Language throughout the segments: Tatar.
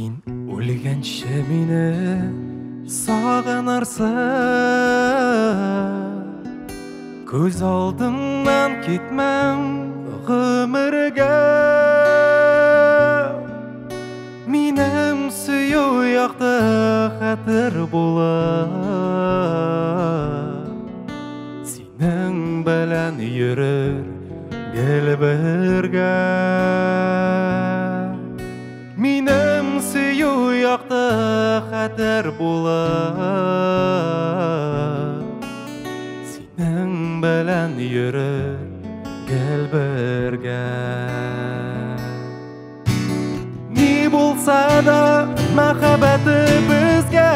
Син үлгәнче мине сагынырсың, күз алдыңнан китмәм гомергә. Минем сөю якты хәтер булып, синең белән йөрер гел бергә. Минем сөю якты хәтер булып, синең белән йөрер гел бергә. Ни булса да мәхәббәтебезгә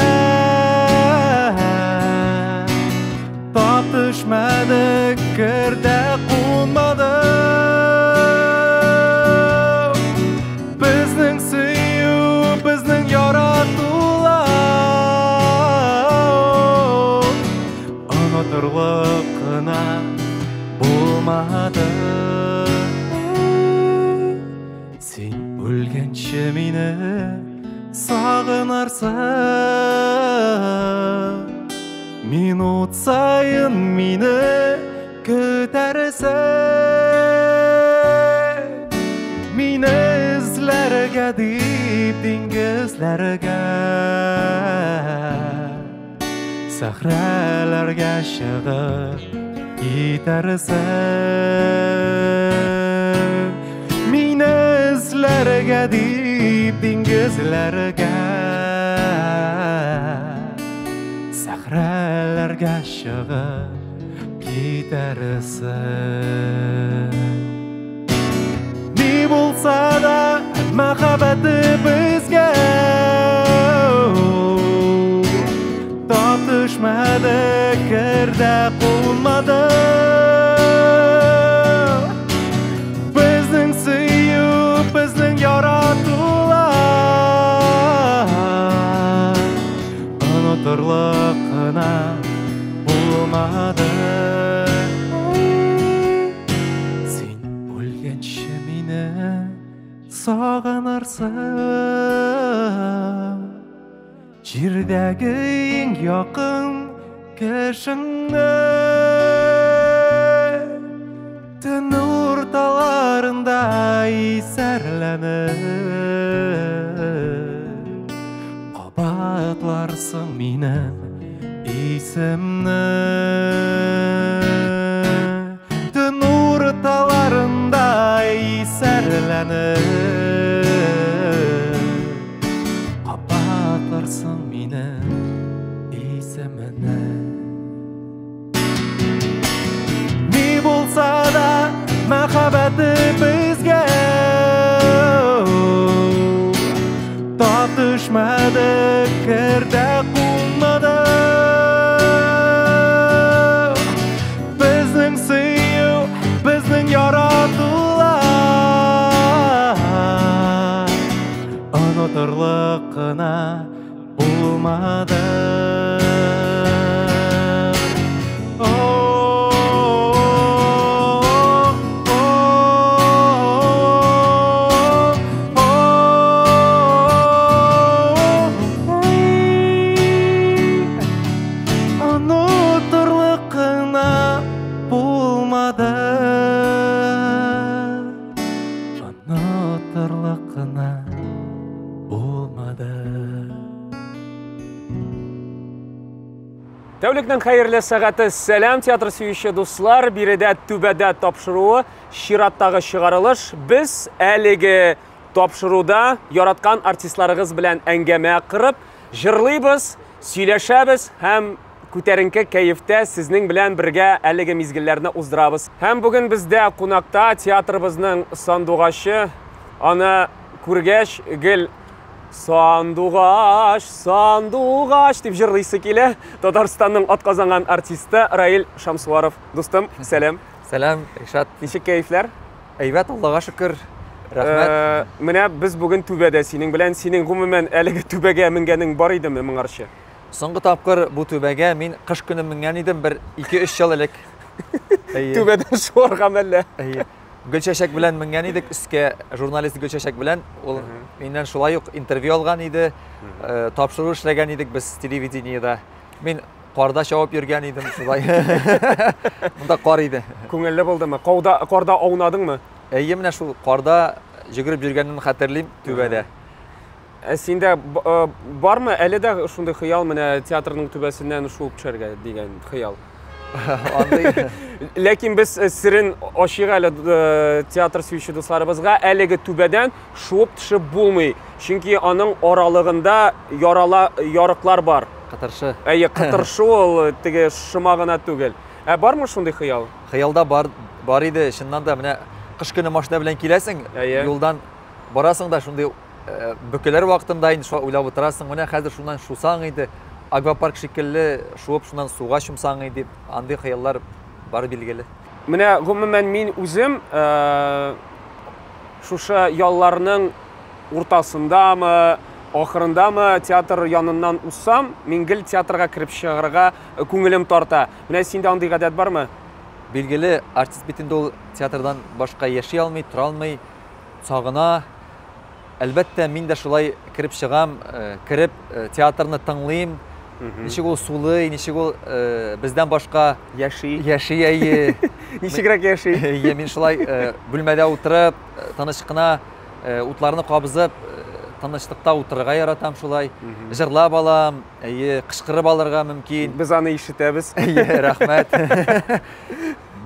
тап төшмәде, кер дә кунмады. Безнең сөю, безнең яратулар онытырлык кына булмады. Син үлгәнче мине сагынырсың, минут саен мине көтәрсең. Мине эзләргә дип диңгезләргә, сәхрәләргә чыгып китәрсең. Мине эзләргә дип диңгезләргә, сәхрәләргә чыгып китәрсең. Ни булса да мәхәббәтебезгә тап төшмәде, кер дә кунмады. Безнең сөю, безнең яратулар онытырлык кына булмады. Син үлгәнче мине сагынырсың, җирдәге иң якын кешеңне. Төн урталарында исәрләнеп кабатларсың минем исемне. Төн урталарында исәрләнеп кабатларсың минем исемне. Ни булса да мәхәббәтебезгә тап төшмәде, кер дә кунмады. Безнең сөю, безнең яратулар онытырлык кына булмады. Онытырлык кына булмады. Онытырлык кына булмады. Тәүлекнең хәерле сәгате. Сәлам, театр сөюче дуслар. Биредә Түбәдә тапшыруы, чираттагы чыгарылыш. Без әлеге тапшыруда яраткан артистларыгыз белән әңгәмә кырып, җырлыйбыз, сөйләшәбез һәм күтәренке кәефтә сезнең белән бергә әлеге мизгелләрне уздырабыз. Һәм бүген бездә кунакта театрыбызның сандугачы, аны күргәч гел сандугач, сандугач дип җырлыйсы килә. Татарстанның атказанган артисты Раил Шамсуаров. Дустым, сәлам. Сәлам, Ришат. Ничек кәефләр? Әйбәт, Аллага шөкер. Рәхмәт. Менә без бүген түбәдә синең белән. Синең гомумән әлеге түбәгә менгәнең бар идеме моңарчы? Соңгы тапкыр бу түбәгә мин кыш көне менгән идем, бер 2-3 ел элек. Әйе. Түбәдән шуарга мәллә? Әйе. Гөлчәчәк белән менгән идек өскә, журналист Гөлчәчәк белән. Ул миннән шулай ук интервью алган иде. Тапшыру эшләгән идек без телевидениедә. Мин карда чабып йөргән идем шулай. Монда кар иде. Күңелле булдымы? Кауда, карда аунадыңмы? Әйе, менә шул карда йөгереп йөргәнен хәтерлим түбәдә. Ә синдә бармы әле дә шундый хыял, менә театрның түбәсеннән шуып төшәргә дигән хыял? Андый. Ләкин без серен ачыйк әле театр сөюче дусларыбызга, әлеге түбәдән шуып төшеп булмый, чөнки аның аралыгында ярала ярыклар бар. Кытыршы. Әйе, кытыршы ул теге шома гына түгел. Ә бармы шундый хыял? Хыялда бар, бар иде, чыннан да менә кыш көне машина белән киләсең, юлдан барасың да шундый бөкеләр вакытында инде шулай уйлап утырасың, менә хәзер шуннан шусаң иде, аквапарк шикелле шуып шуннан суга чумсаң иде дип, андый хыяллар бар билгеле. Менә гомумән мин үзем шушы ялларның уртасындамы, ахырындамы театр яныннан узсам, мин гел театрга кереп чыгарга күңелем тарта. Менә синдә андый гадәт бармы? Билгеле, артист бит инде ул театрдан башка яши алмый, тора алмый, сагына. Әлбәттә, мин дә шулай кереп чыгам, кереп театрны тыңлыйм. Ничек ул сулый, ничек ул бездән башка яши. Яши, әйе. Ничегрәк яши? Әйе, мин шулай бүлмәдә утырып, тыныч кына утларны кабызып, тынычлыкта утырырга яратам шулай. Җырлап алам, әйе, кычкырып алырга мөмкин. Без аны ишетәбез. Әйе, рәхмәт.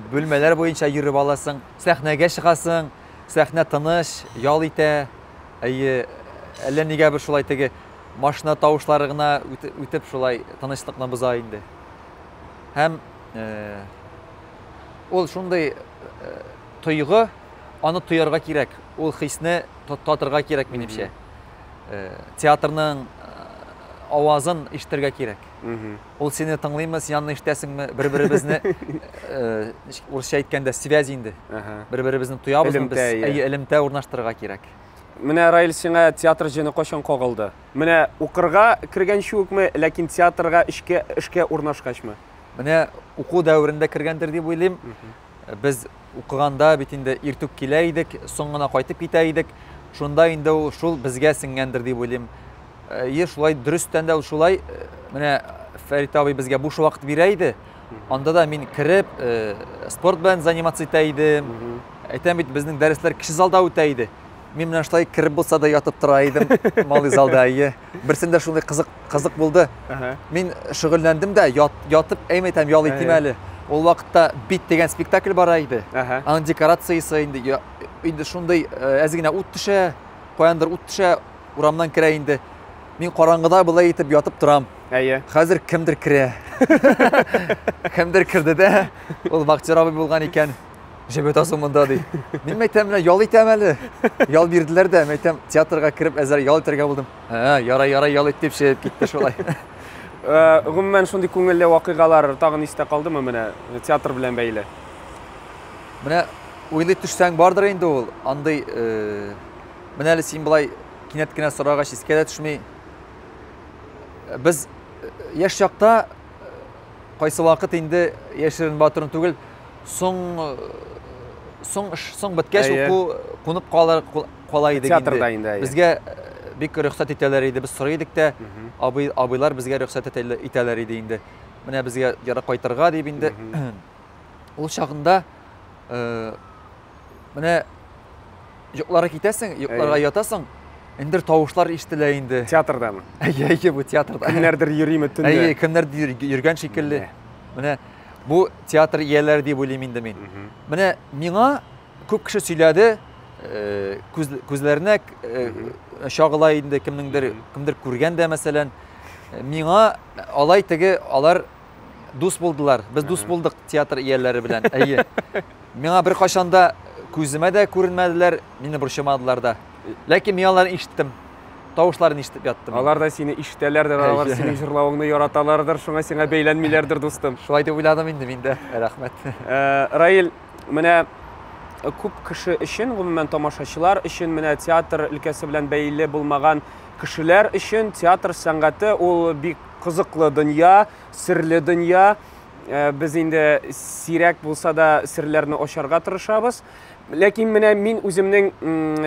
Бүлмәләр буенча йөреп аласың, сәхнәгә чыгасың. Сәхнә тыныч, ял итә. Әйе, әллә нигә бер шулай теге машина тавышлары гына үтеп шулай тынычлыкны боза инде. Һәм ул шундый тойгы, аны тоярга кирәк. Ул хисне татырга кирәк, минемчә. Театрның авазын ишетергә кирәк. Ул сине тыңлыймы, син аны ишетәсеңме? Бер-беребезне, урысча әйткәндә, связь инде. Бер-беребезне тоябызмы без? Әйе, элемтә урнаштырырга кирәк. Менә, Раил, сиңа театр җене кайчан кагылды? Менә укырга кергәнче үкме, ләкин театрга эшкә, эшкә урнашкачмы? Менә уку дәверендә кергәндер дип уйлыйм. Без укыганда бит инде иртүк килә идек, соң гына кайтып китә идек. Шунда инде ул шул безгә сеңгәндер дип уйлыйм. Е, шулай, дөрестән дә ул шулай. Менә Фәрит абый безгә буш вакыт бирә иде. Анда да мин кереп, спорт белән заниматься итә идем. Әйтәм бит, безнең дәресләр кече залда үтә иде. Мин менә шулай кереп булса да ятып тора идем малый залда. Әйе. Берсендә шундый кызык, кызык булды. Мин шөгыльләндем дә, ятып, әй әйтәм, ял итим әле. Ул вакытта Бит дигән спектакль бара иде. Аның декорациясе инде, инде шундый әз генә ут төшә, каяндыр ут төшә, урамнан керә инде. Мин караңгыда болай итеп ятып торам. Әйе. Хәзер кемдер керә. Кемдер керде дә, ул вахтер абый булган икән. Җебет асу монда ди. Мин әйтәм, менә ял итәм әле. Ял бирделәр дә, мин әйтәм, театрга кереп әзер ял итәргә булдым. Ә, ярай, ярай, ял ит дип чыгып китте шулай. Гомумән, шундый күңелле вакыйгалар тагын истә калдымы менә театр белән бәйле? Менә уйлый төшсәң бардыр инде ул. Андый, менә әле син болай кинәт кенә сорагач искә дә төшми. Без яшь чакта кайсы вакыт инде яшерен батырын түгел, соң соң соң беткәч уку кунып калыр кала идек инде. Театрда инде. Безгә бик рөхсәт итәләр иде. Без сорый идек тә, абый абыйлар безгә рөхсәт итәләр иде инде. Менә безгә ярак кайтырга дип инде. Ул чагында менә йокларга китәсең, йокларга ятасың, инде тавышлар ишетелә инде. Театрдамы? Әйе, әйе, бу театрда. Кемнәрдер йөриме төнлә? Әйе, кемнәрдер йөргән шикелле. Менә бу театр ияләре дип уйлыйм инде мин. Менә миңа күп кеше сөйләде, күзләренә чагыла инде кемнеңдер, кемдер күргән дә мәсәлән. Миңа алай теге алар дус булдылар. Без дус булдык театр ияләре белән. Әйе. Миңа беркайчан да күземә дә күренмәделәр, мине борчымадылар да. Ләкин мин аларны ишеттем. Тавышларын ишетеп яттым. Алар да сине ишетәләрдер, алар синең җырлавыңны яраталардыр, шуңа сиңа бәйләнмиләрдер, дустым. Шулай дип уйладым инде мин дә. Рәхмәт. Раил, менә күп кеше өчен, гомумән тамашачылар өчен, менә театр өлкәсе белән бәйле булмаган кешеләр өчен театр сәнгате ул бик кызыклы дөнья, серле дөнья. Без инде сирәк булса да серләрне ачарга тырышабыз. Ләкин менә мин үземнең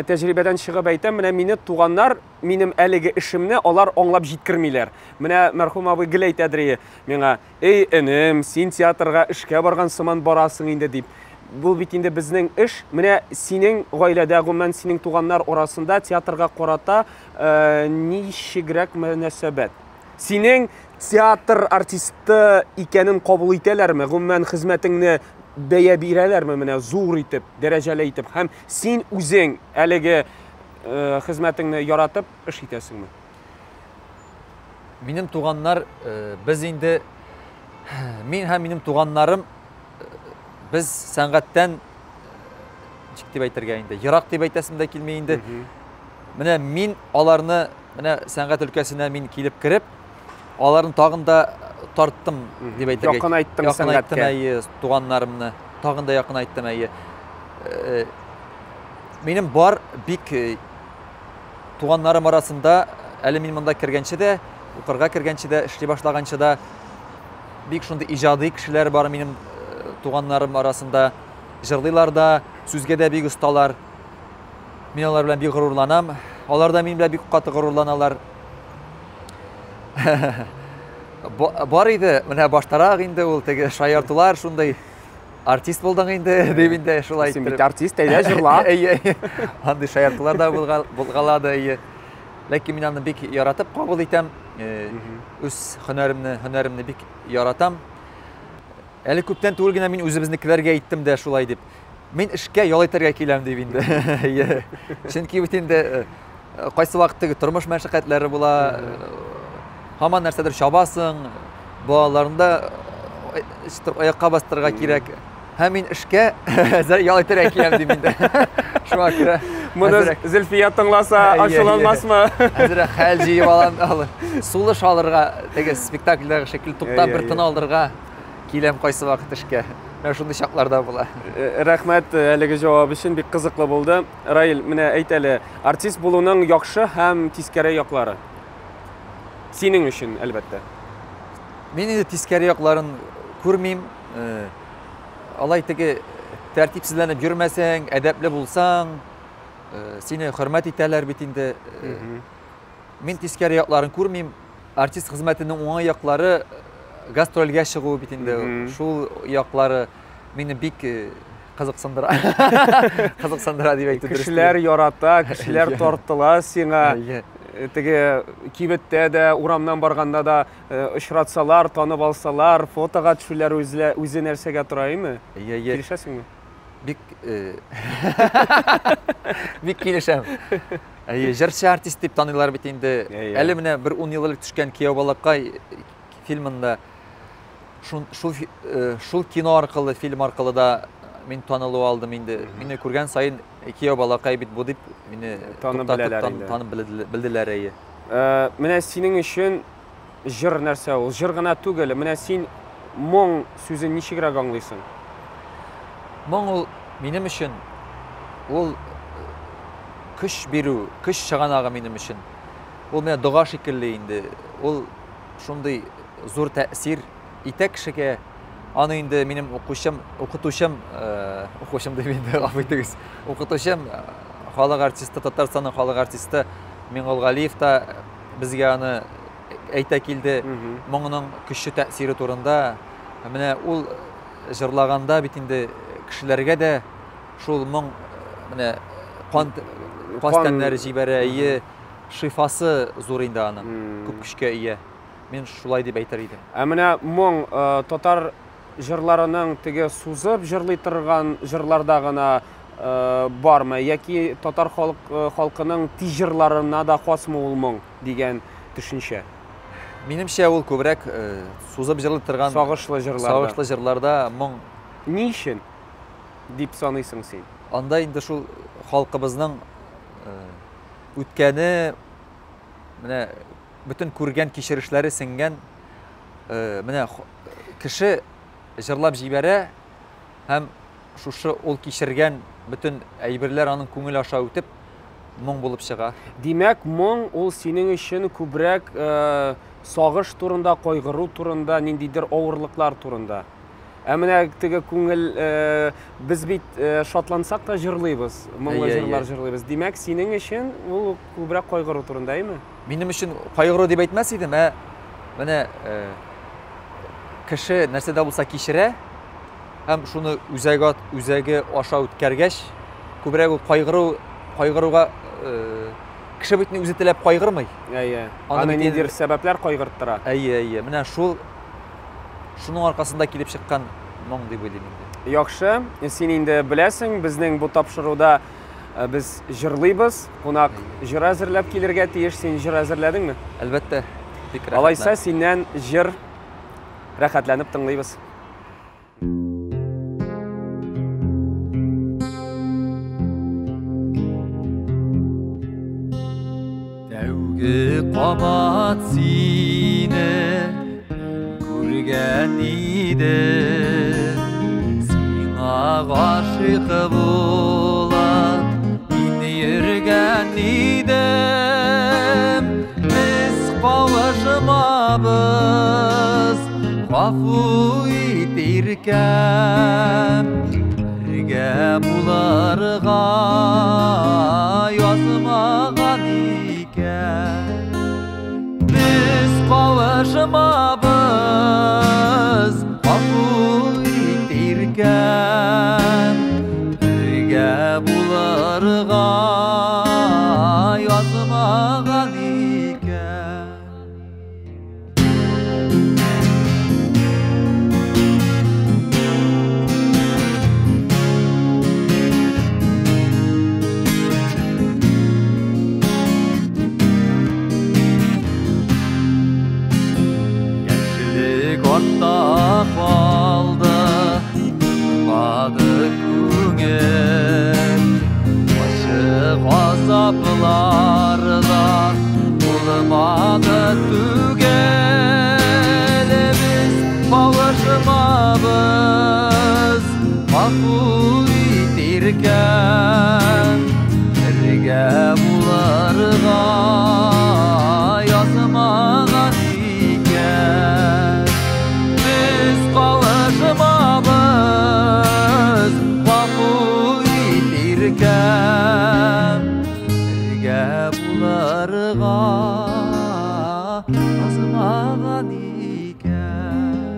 тәҗрибәдән чыгып әйтәм, менә мине туганнар, минем әлеге эшемне алар аңлап җиткермиләр. Менә мәрхүм абый гел әйтәдер миңа, "Эй, энем, син театрга эшкә барган сыман барасың инде", дип. Бу бит инде безнең эш. Менә синең гаиләдә, гомумән синең туганнар арасында театрга карата э, ничегрәк мөнәсәбәт? Синең театр артисты икәнен кабул итәләрме? Гомумән хезмәтеңне бәя бирәләрме менә зур итеп, дәрәҗәле итеп? Һәм син үзең әлеге э, хезмәтеңне яратып эш итәсеңме? Минем туганнар, э, без инде мин һәм минем туганнарым э, без сәнгатьтән ничек дип әйтергә инде, ерак дип әйтәсем дә килми инде. Менә мин аларны менә сәнгать өлкәсенә мин килеп кереп, аларны тагын да тарттым дип әйтергә. Якынайттың сәнгатькә. Әйе, туганнарымны тагын да якынайттым, әйе. Э, минем бар бик э, туганнарым арасында әле мин монда кергәнче дә, укырга кергәнче дә, эшли башлаганчы да бик шундый иҗади кешеләр бар минем э, туганнарым арасында. Җырлыйлар да, сүзгә дә бик осталар. Мин алар белән бик горурланам. Алар да минем белән бик каты горурланалар. Бар иде, менә баштарак инде ул теге шаяртулар шундый артист булдың инде дип инде шулай Син бит артист, әйдә җырла. Әйе. Андый шаяртулар да булгалады, әйе. Ләкин мин аны бик яратып кабул итәм. Э, үз һөнәремне, һөнәремне бик яратам. Әле күптән түгел генә мин үзебезнекеләргә әйттем дә шулай дип. Мин эшкә ял итәргә киләм дип инде. Чөнки бит инде э, кайсы вакыт теге тормыш мәшәкатьләре була, э, һаман нәрсәдер чабасың, балаларны да э, аякка бастырырга кирәк. Һәм мин эшкә әзер ял итәргә киләм дим инде. Шуңа күрә Моны Зөлфия тыңласа, ачуланмасмы? Әзрәк хәл җыеп алам, сулыш алырга, теге спектакльдәге шикелле туктап бер тын алырга киләм кайсы вакыт эшкә. Менә шундый чакларда була. Э, рәхмәт э, әлеге җавап өчен, бик кызыклы булды. Раил, менә әйт әле, артист булуның яхшы һәм тискәре яклары. Синең өчен, әлбәттә. Мин инде тискәре якларын күрмим. Э, алай теге тәртипсезләнеп йөрмәсәң, әдәпле булсаң, сине хөрмәт итәләр бит инде. Мин тискәре якларын күрмим. Артист хезмәтенең уңай яклары гастрольгә чыгу бит инде. Шул яклары мине бик э, кызыксындыра. Кызыксындыра дип әйтү дөрес. Кешеләр ярата, кешеләр тартыла сиңа. Э, теге кибеттә дә, урамнан барганда да э, очратсалар, танып алсалар, фотога төшүләр үзе нәрсәгә тора, әйме? Килешәсеңме? Бик бик килешәм. Әйе, җырчы артист дип таныйлар бит инде. Әле менә бер 10 ел элек төшкән Кияү балакай фильмында шул, шул, э, шул кино аркылы, фильм аркылы да мин танылу алдым инде. Мине күргән саен Кияү балакай бит бу дип мине танып беләләр инде. Танып белделәр, әйе. Э, менә синең өчен җыр нәрсә ул? Җыр гына түгел, менә син моң сүзен ничегрәк аңлыйсың? Моң ул минем өчен ул көч бирү, көч чыганагы минем өчен. Ул менә дога шикелле инде. Ул шундый зур тәэсир итә кешегә. Аны инде минем укучым, укытучым, э, укучым дип инде гафу итегез. Укытучым, э, халык артисты, Татарстанның халык артисты Миңгол Галиев та безгә аны әйтә килде. Моңның көче тәэсире турында. Менә ул җырлаганда бит инде кешеләргә дә шул моң менә кан каз тәннәре җибәрә, әйе, шифасы зур инде аның, күп көчкә ия. Мин шулай дип әйтер идем. Ә менә моң э, татар җырларының теге сузып җырлый торган җырларда гына э, бармы яки татар халык э, халкының тиз җырларына да хасмы ул моң дигән төшенчә? Минемчә, ул күбрәк э, сузып җырлый торган сагышлы җырларда. Сагышлы җырларда моң. Ни өчен дип саныйсың син? Анда инде шул халкыбызның э, үткәне, менә бөтен күргән кичерешләре сеңгән э, менә кеше җырлап җибәрә һәм шушы ул кичергән бөтен әйберләр аның күңел аша үтеп моң булып чыга. Димәк, моң ул синең өчен күбрәк э, сагыш турында, кайгыру турында, ниндидер авырлыклар турында. Ә менә теге күңел, э, без бит э, шатлансак та җырлыйбыз, моңлы җырлар җырлыйбыз. Димәк, синең өчен ул күбрәк кайгыру турында, әйме? Минем өчен кайгыру дип әйтмәс идем, ә менә э, кеше нәрсә дә булса кичерә һәм шуны үзәге үзәге аша үткәргәч, күбрәк ул кайгыру кайгыруга кеше бит үзе теләп кайгырмый. Әйе. Аны ниндидер сәбәпләр кайгырттыра. Әйе, әйе. Менә шул Шуның аркасында килеп чыккан моң дип уйлыйм инде. Яхшы, син инде беләсең, безнең бу тапшыруда э, без җырлыйбыз. Кунак җыр әзерләп килергә тиеш. Син җыр әзерләдеңме? Әлбәттә. Бик рәхәтләнеп. Алайса синнән җыр рәхәтләнеп тыңлыйбыз. Тәүге кабат сине күргән идем. Сиңа гашыйк булып мин йөргән идем. Без кавышмабыз, гафу ит, иркәм. Бергә булырга язмаган икән. Без кавышмабыз, гафу ит, иркәм. Бергә булырга язмаган икән. Яшьлек артта калды, тынмады күңел. Ачы газапларда булмады түгел. Без кавышмабыз, гафу ит, иркәм. Бергә булырга язмаган икән. Без кавышмабыз, гафу ит, иркәм. Бергә булырга язмаган икән.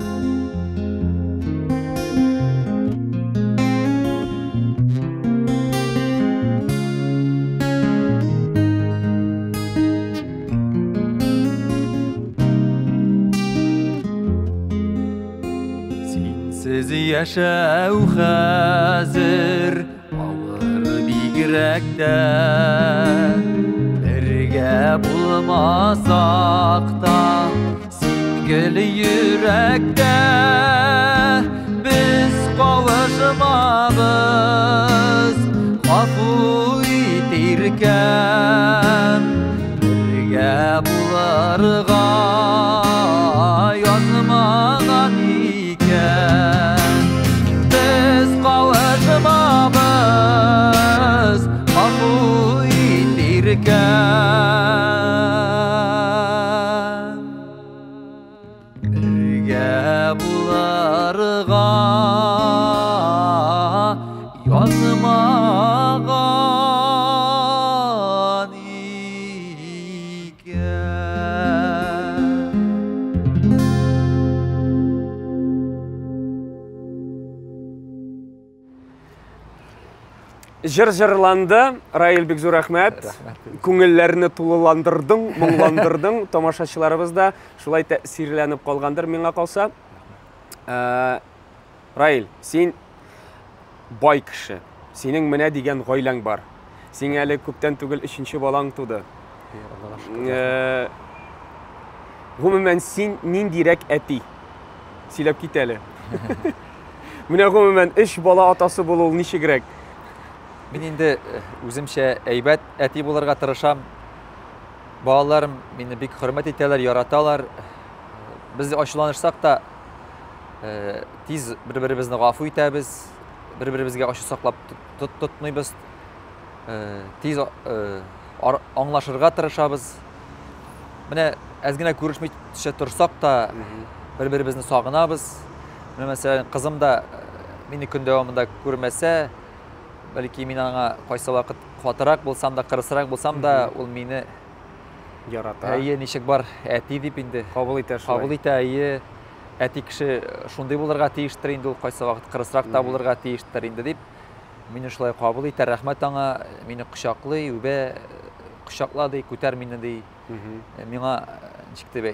Синсез яшәү хәзер авыр бигрәк тә. Бергә булмасак та, син гел йөрәктә. Без кавышмабыз, гафу ит, иркәм. Бергә булырга язмаган икән. Без кавышмабыз, гафу ит, иркәм. Бергә булырга язмаган икән. Җыр җырланды. Раил, бик зур рәхмәт. Күңелләрне тулыландырдың, моңландырдың. Тамашачыларыбыз да шулай тәэсирләнеп калгандыр, миңа калса. Э, Раил, син бай кеше. Синең менә дигән гаиләң бар. Син әле күптән түгел өченче балаң туды. Э, гомумән, син ниндирәк әти? Сөйләп кит әле. Менә гомумән өч бала атасы булу ул ничегрәк? Мин инде э, үземчә әйбәт әти булырга тырышам. Балаларым мине бик хөрмәт итәләр, яраталар. Без ачуланышсак та э, тиз бер-беребезне гафу итәбез, бер-беребезгә ачу саклап тотмыйбыз. Э, тиз э, аңлашырга тырышабыз. Менә әз генә күрешмичә торсак та, бер-беребезне сагынабыз. Менә мәсәлән, кызым да мине көн дәвамында күрмәсә, бәлки мин аңа кайсы вакыт катырак булсам да, кырысрак булсам да, ул мине ярата. Әйе, ничек бар, әти дип инде. Кабул итә шулай. Кабул итә, әйе. Әти кеше шундый булырга тиештер инде, ул кайсы вакыт кырысрак та булырга тиештер инде дип. Мине шулай кабул итә, рәхмәт аңа, мине кочаклый, үбә, кочакла ди, күтәр мине ди. Миңа ничек дип,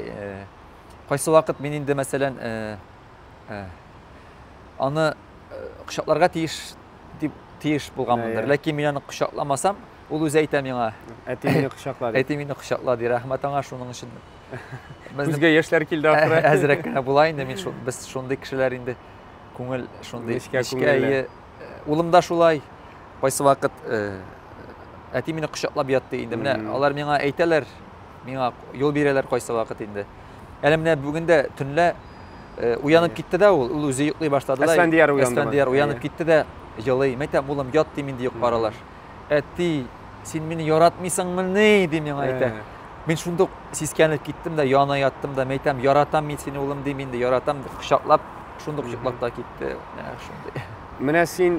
кайсы вакыт мин инде, мәсәлән, аны кочакларга тиеш дип тиеш булганмындыр. Ләкин мин аны кочакламасам, ул үзе әйтә миңа. Әти мине кочакла ди. Әти мине кочакла ди. Рәхмәт аңа шуның өчен. Күзгә яшьләр килде ахры. Әзрәк кенә була инде мин шул, без шундый кешеләр инде. Күңел шундый нечкә күңелле. Улым да шулай. Кайсы вакыт әти мине кочаклап ятты инде. Менә алар миңа әйтәләр, миңа юл бирәләр кайсы вакыт инде. Әле менә бүген дә төнлә уянып китте дә ул, ул үзе йоклый башлады да. Әсфәндияр уянды. Әсфәндияр уянып китте дә елый. Мен әйтәм, улым, ят дим инде йокы аралаш. Әти, син мине яратмыйсыңмыни, ди миңа әйтә. Мин шундук сискәнеп киттем дә, яна яттым да, мен әйтәм, яратам мин сине, улым, дим инде, яратам, дип кочаклап, шундук йоклап та китте. Менә шундый. Менә син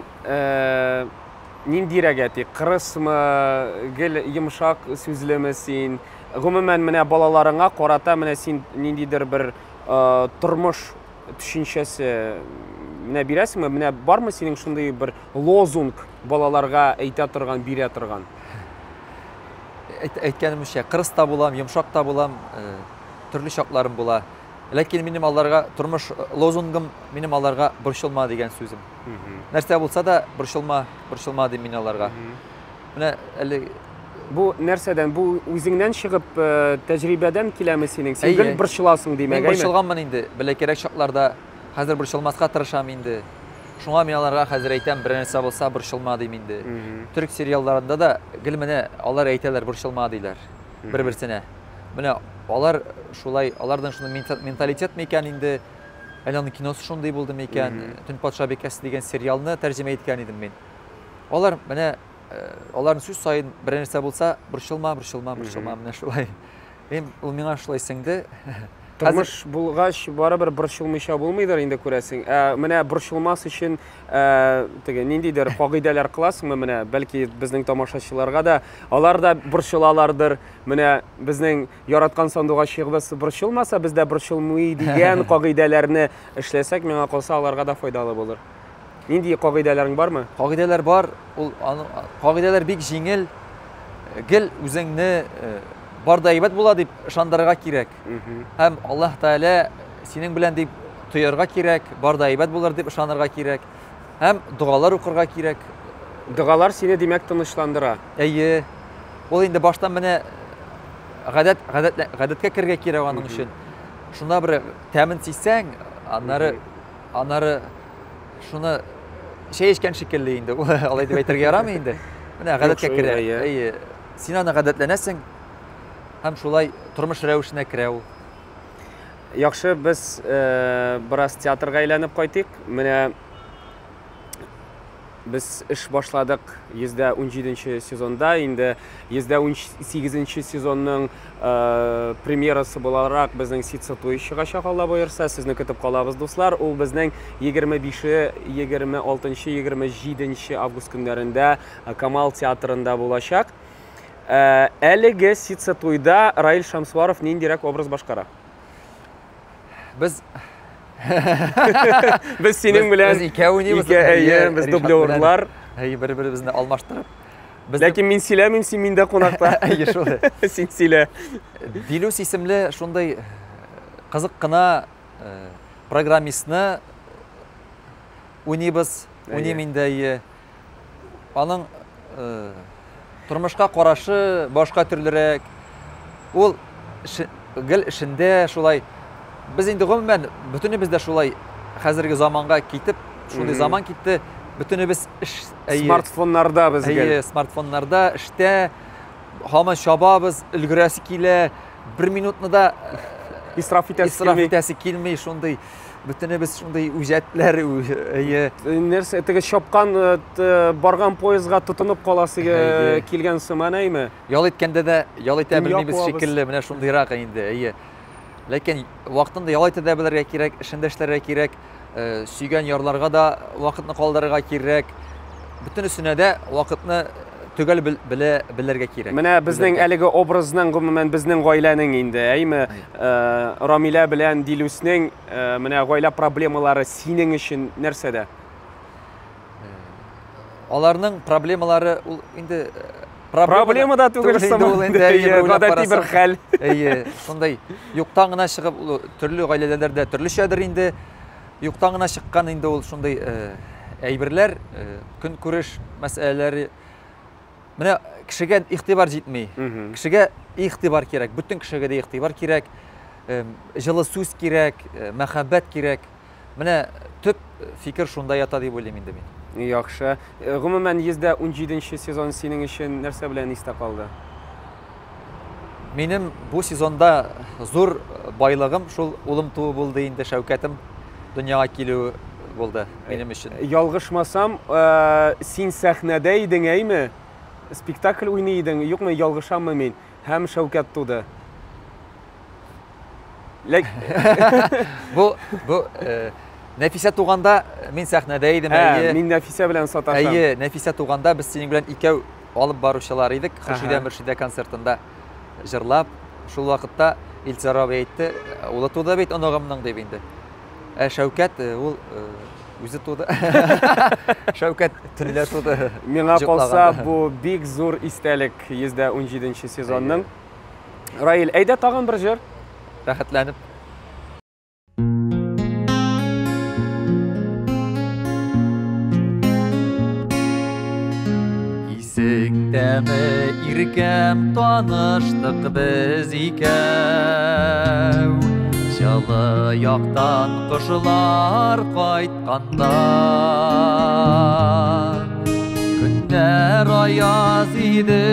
ниндирәк әти? Кырысмы, гел йомшак сүзлеме син? Гомумән, менә балаларыңа карата менә син ниндидер бер тормыш төшенчәсе менә бирәсеңме? Менә бармы синең шундый бер лозунг балаларга әйтә торган, бирә торган? Әйткәнемчә, кырыс та булам, йомшак та булам, төрле чакларым була. Ләкин минем аларга тормыш лозунгым, минем аларга борчылма дигән сүзем. Нәрсә булса да, борчылма, борчылма дим мин аларга. Менә әле Бу нәрсәдән? Бу үзеңнән чыгып, тәҗрибәдән киләме синең? Син гел борчыласың димәк, әйме? Мин борчылганмын инде, бәләкәйрәк чакларда. Хәзер борчылмаска тырышам инде. Шуңа мин аларга хәзер әйтәм, берәр нәрсә булса, борчылма дим инде. Төрек сериалларында да гел менә алар әйтәләр, борчылма диләр бер-берсенә. Менә алар шулай, аларның шундый менталитет микән инде, әллә аның киносы шундый булды микән? Төн патшабикәсе дигән сериалны тәрҗемә иткән идем мин. Алар менә аларның сүз саен берәр нәрсә булса, борчылма, борчылма, борчылма, менә шулай. Мин, ул миңа шулай сеңде. Тормыш булгач, барыбер борчылмыйча булмыйдыр инде, күрәсең. Ә менә борчылмас өчен теге ниндидер кагыйдәләр кыласыңмы менә? Бәлки безнең тамашачыларга да, алар да борчылалардыр. Менә безнең яраткан сандугачыгыбыз борчылмаса, без дә борчылмый дигән кагыйдәләрне эшләсәк, миңа калса, аларга да файдалы булыр. Нинди кагыйдәләрең бармы? Кагыйдәләр бар. Ул кагыйдәләр бик җиңел. Гел үзеңне бар да әйбәт була дип ышандырырга кирәк. Һәм Аллаһ Тәгалә синең белән дип тоярга кирәк, бар да әйбәт булыр дип ышанырга кирәк. Һәм догалар укырга кирәк. Догалар сине, димәк, тынычландыра. Әйе. Ул инде баштан менә гадәт, гадәт, гадәткә керергә кирәк аның өчен. Шунда бер тәмен сизсәң, аннары, аннары шуны чәй эчкән шикелле инде. Алай дип әйтергә ярамый инде. Менә гадәткә керә. Әйе. Син аны гадәтләнәсең һәм шулай тормыш рәвешенә керә ул. Яхшы, без бераз театрга әйләнеп кайтыйк. Менә без эш башладык 117 сезонда, инде 118 сезонның премьерасы буларак безнең Ситса туе чыгачак, Алла боерса. Сезне көтеп калабыз, дуслар. Ул безнең 25-е, 26-нчы, 27 август көннәрендә Камал театрында булачак. Әлеге Ситса туйда Раил Шамсуаров ниндирәк образ башкара? Без Без синең белән без икәү уйныйбыз. Ике, әйе, без дублерлар. Әйе, бер-беребезне алмаштырып. Ләкин мин сөйләмим, син миндә кунакта. Әйе, шул. Син сөйлә. Дилүс исемле шундый кызык кына программистны уйныйбыз. Уйныйм инде, әйе. Аның тормышка карашы башка төрлерәк. Ул гел эшендә шулай. Без инде гомумән бөтенебез дә шулай хәзерге заманга китеп, шундый заман китте. Бөтенебез эш, әйе. Смартфоннарда без гел. Әйе, смартфоннарда, эштә һаман чабабыз, өлгерәсе килә. Бер минутны да исраф итәсе исраф итәсе килми, шундый бөтенебез шундый үҗәтләр, әйе. Нәрсә, теге чапкан, барган поездга тотынып каласы килгән сыман, әйме? Ял иткәндә дә ял итә белмибез шикелле, менә шундыйрак инде, әйе. Ләкин вакытында ял итә дә белергә кирәк, эшен дә эшләргә кирәк. сөйгән ярларга да вакытны калдырырга кирәк. Бөтенесенә дә вакытны төгәл белә белергә кирәк. Менә безнең әлеге образның, гомумән, безнең гаиләнең инде, әйме, Рамилә белән Дилүснең менә гаилә проблемалары синең өчен нәрсәдә? Аларның проблемалары ул инде проблема да түгел ул инде, әйе, гадәти бер хәл. Әйе, шундай юктан гына чыгып, ул төрле гаиләләрдә төрлечәдер инде. Юктан гына чыккан инде ул шундый әйберләр, көнкүреш мәсьәләләре. Менә кешегә игътибар җитми. Кешегә игътибар кирәк, бөтен кешегә дә игътибар кирәк. Җылы сүз кирәк, мәхәббәт кирәк. Менә төп фикер шунда ята дип уйлыйм инде мин. Яхшы. Гомумән, 117 сезон синең өчен нәрсә белән истә калды? Минем бу сезонда зур байлыгым шул улым туу булды инде, Шәүкәтем дөньяга килүе булды минем өчен. Ялгышмасам, син сәхнәдә идең, әйме? Спектакль уйный идең, юкмы, ялгышаммы мин? Һәм Шәүкәт туды. Ләк... Бу, бу, Нәфисә туганда мин сәхнәдә идем, әйе. Мин Нәфисә белән саташам. Әйе, Нәфисә туганда без синең белән икәү алып баручылар идек. Хөршидә Мөршидә концертында җырлап, шул вакытта Илсар абый әйтте, улы туды бит оныгымның дип инде. Ә Шәүкәт ул үзе туды. Шәүкәт төнлә туды. Миңа калса, бу бик зур истәлек 117 сезонның. Раил, әйдә тагын бер җыр. Рәхәтләнеп. Исеңдәме, иркәм, таныштык без икәү. Җылы яктан кошлар кайтканда. Көннәр аяз иде,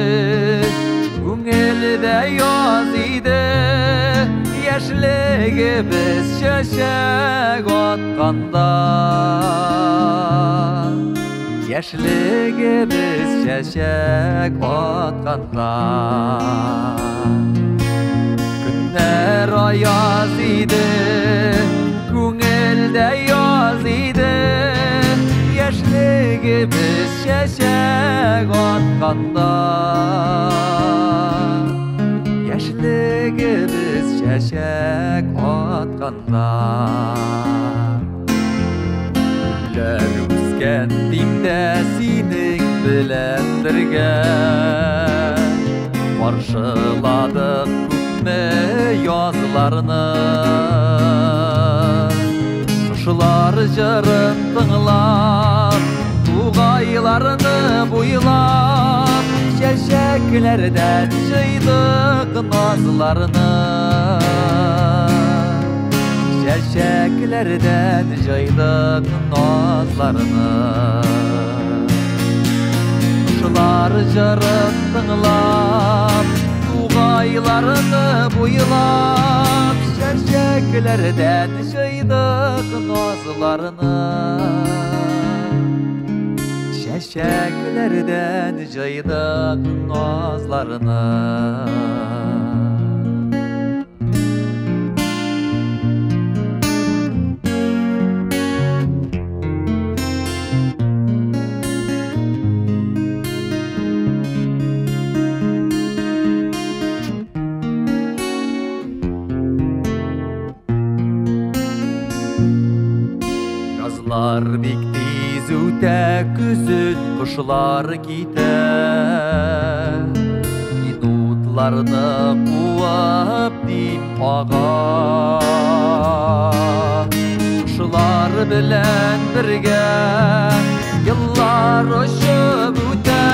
күңелдә яз иде. Яшьлегебез чәчәк атканда. Яшьлегебез чәчәк атканда. Көннәр аяз иде, күңелдә яз иде. Яшьлегебез чәчәк атканда. Яшьлегебез чәчәк атканда. Гөлләр үскән димдә синең белән бергә. Каршыладык күпме язларны. Кошлар җырын тыңлап, тугайларны буйлап, чәчәкләрдән җыйдык назларны. Чәчәкләрдән җыйдык назларны. Кошлар җырын тыңлап, тугайларны буйлап, чәчәкләрдән җыйдык назларны. Чәчәкләрдән җыйдык назларны. Язлар бик тиз үтә, көзен кошлар китә. Минутларны куып дип ага. Кошлар белән бергә еллар очып үтә.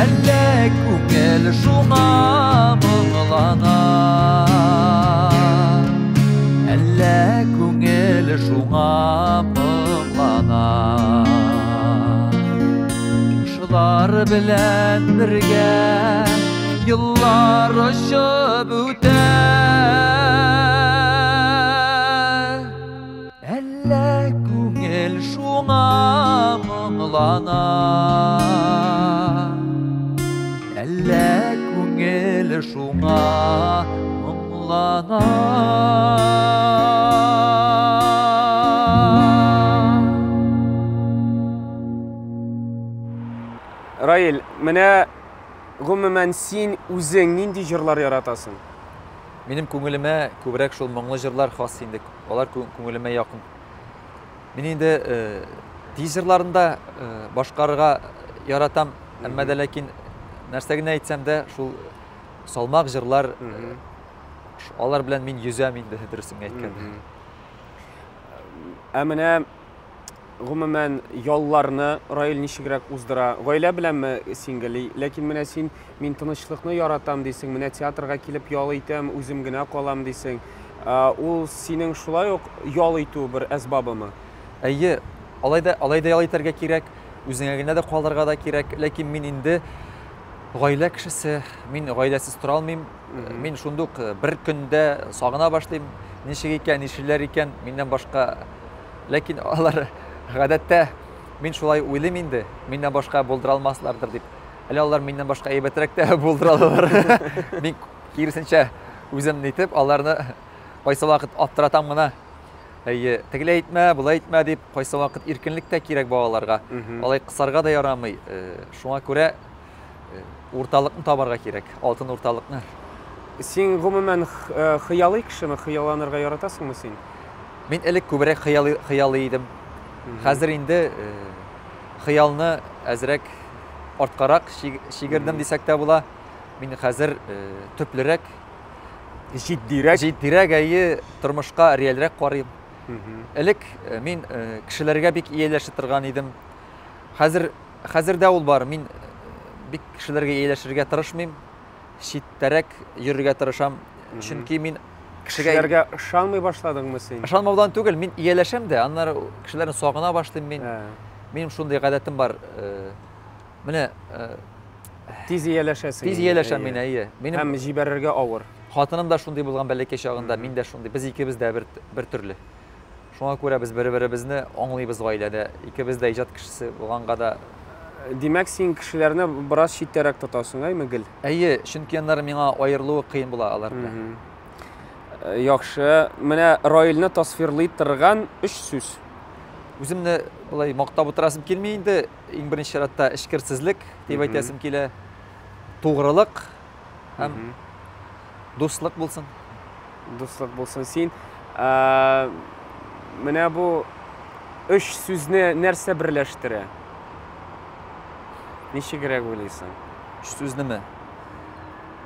Әллә күңел шуңа моңлана. Әллә күңел шуңа моңлана. Кошлар белән бергә еллар очып үтә. Әллә күңел шуңа моңлана. Әллә күңел шуңа моңлана. Раил, менә гомумән син үзең нинди җырлар яратасың? Минем күңелемә күбрәк шул моңлы җырлар хас инде. Алар күңелемә якын. Мин инде тиз җырларын да башкарырга яратам, әмма дә ләкин нәрсә генә әйтсәм дә, шул салмак җырлар, алар белән мин йөзәм инде, дөресен әйткәндә. Ә менә гомумән ялларны Раил ничегрәк уздыра? Гаилә беләнме син гел? Ләкин менә син мин тынычлыкны яратам дисең, менә театрга килеп ял итәм, үзем генә калам дисең. Ул синең шулай ук ял итү бер әсбабымы? Әйе, алай да, алай да ял итәргә кирәк, үзеңә генә дә калырга да кирәк. Ләкин мин инде гаилә кешесе, мин гаиләсез тора алмыйм. Мин шундук бер көндә сагына башлыйм. Ничек икән, нишлиләр икән, миннән башка. Ләкин алар гадәттә мин шулай уйлыйм инде, миннән башка булдыра алмаслардыр дип. Әле алар миннән башка әйбәтрәк тә булдыра алалар. Мин киресенчә үзем нитеп, аларны кайсы вакыт аптыратам гына. Әйе, тегеләй әйтмә, болай әйтмә дип, кайсы вакыт иркенлек тә кирәк балаларга. Алай кысарга да ярамый. Шуңа күрә урталыкны табарга кирәк, алтын урталыкны. Син гомумән хыялый кешеме? Хыялланырга яратасыңмы син? Мин элек күбрәк хыялый идем. Хәзер инде хыялны әзрәк арткарак чигердем дисәк тә була. Мин хәзер төплерәк, җитдирәк, җитдирәк, әйе, тормышка реальрәк карыйм. Элек мин кешеләргә бик ияләшә торган идем. Хәзер, хәзер дә ул бар. Мин бик кешеләргә ияләшергә тырышмыйм. Читтәрәк йөрергә тырышам. Чөнки мин кешеләргә ышанмый башладыңмы син? Ышанмаудан түгел, мин ияләшәм дә, аннары кешеләрне сагына башлыйм мин. Минем шундый гадәтем бар. Менә тиз ияләшәсең. Тиз ияләшәм мин, әйе. Минем һәм җибәрергә авыр. Хатыным да шундый булган бәләкәй чагында, мин дә шундый. Без икебез дә бер төрле. Шуңа күрә без бер-беребезне аңлыйбыз гаиләдә. Икебез дә иҗат кешесе булганга да. Димәк, син кешеләрне бераз читтәрәк тотасың, әйме гел? Әйе, чөнки аннары миңа аерылуы кыен була алар белән. Яхшы. Менә Раилне тасвирлый торган өч сүз. Үземне болай мактап утырасым килми инде. Иң беренче чиратта эчкерсезлек дип әйтәсем килә. Тугрылык һәм дуслык булсын. Дуслык булсын. Син менә бу өч сүзне нәрсә берләштерә? Ничегрәк уйлыйсың? Өч сүзнеме?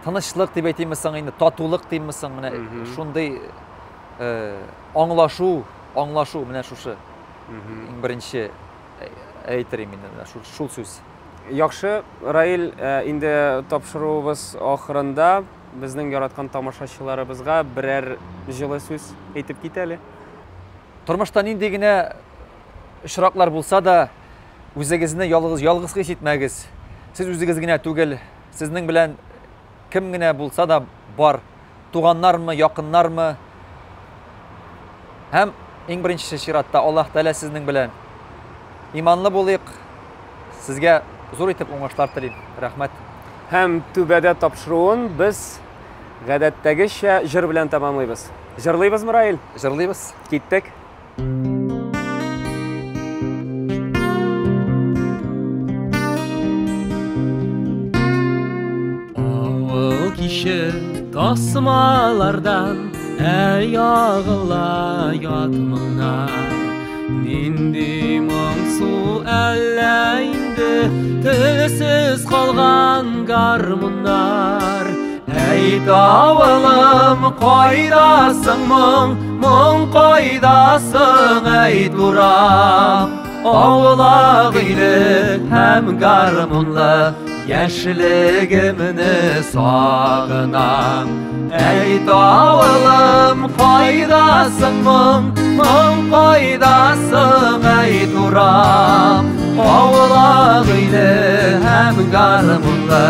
Тынычлык дип әйтимме соң инде, татулык димме соң, менә шундый аңлашу, аңлашу менә шушы. Иң беренче әйтер инде менә шул сүз. Яхшы, Раил, инде тапшыруыбыз ахырында безнең яраткан тамашачыларыбызга берәр җылы сүз әйтеп кит әле. Тормышта нинди генә очраклар булса да, үзегезне ялгыз хис итмәгез. Сез үзегез генә түгел, сезнең белән кем генә булса да бар. Туганнармы, якыннармы? Һәм иң беренче чиратта Аллаһ Тәгалә сезнең белән. Иманлы булыйк. Сезгә зур итеп уңышлар телим. Рәхмәт. Һәм түбәдә тапшыруын без гадәттәгечә җыр белән тәмамлыйбыз. Җырлыйбызмы, Раил? Җырлыйбыз. Киттек. Авыл киче тасмалардан ягыла ят моңнар. Нинди моңсу әллә инде телсез калган гармуннар. Әйт, авылым, кайдасың моң, моң кайдасың, әйт, урам. Аулак иле һәм гармунлы яшьлегемне сагынам. Әйт, авылым, кайдасың моң, моң кайдасың, әйт, урам. Аулак иле һәм гармунлы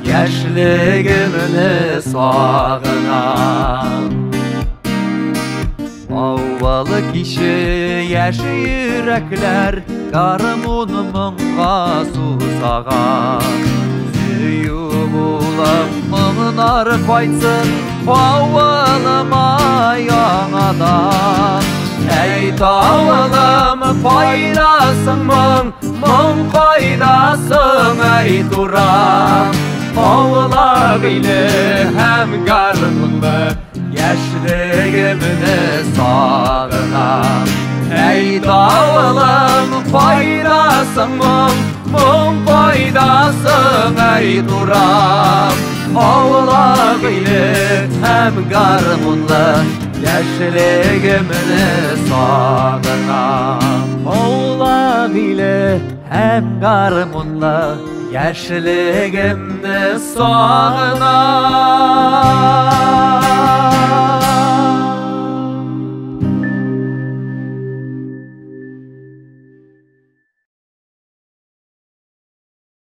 яшьлегемне сагынам. Авылы киче яшь йөрәкләр гармун моңга сусаган. Сөю булып моңнар кайтсын авылыма яңадан. Әйт, авылым, кайдасың моң, моң кайдасың, әй турам. Аулак иле һәм гармунлы яшьлегемне сагынам. Әй давылым, кайдасың моң, моң кайдасың, әй турам. Аулак иле һәм гармунлы яшьлегемне сагынам. Аулак иле һәм гармунлы яшьлегемне сагынам.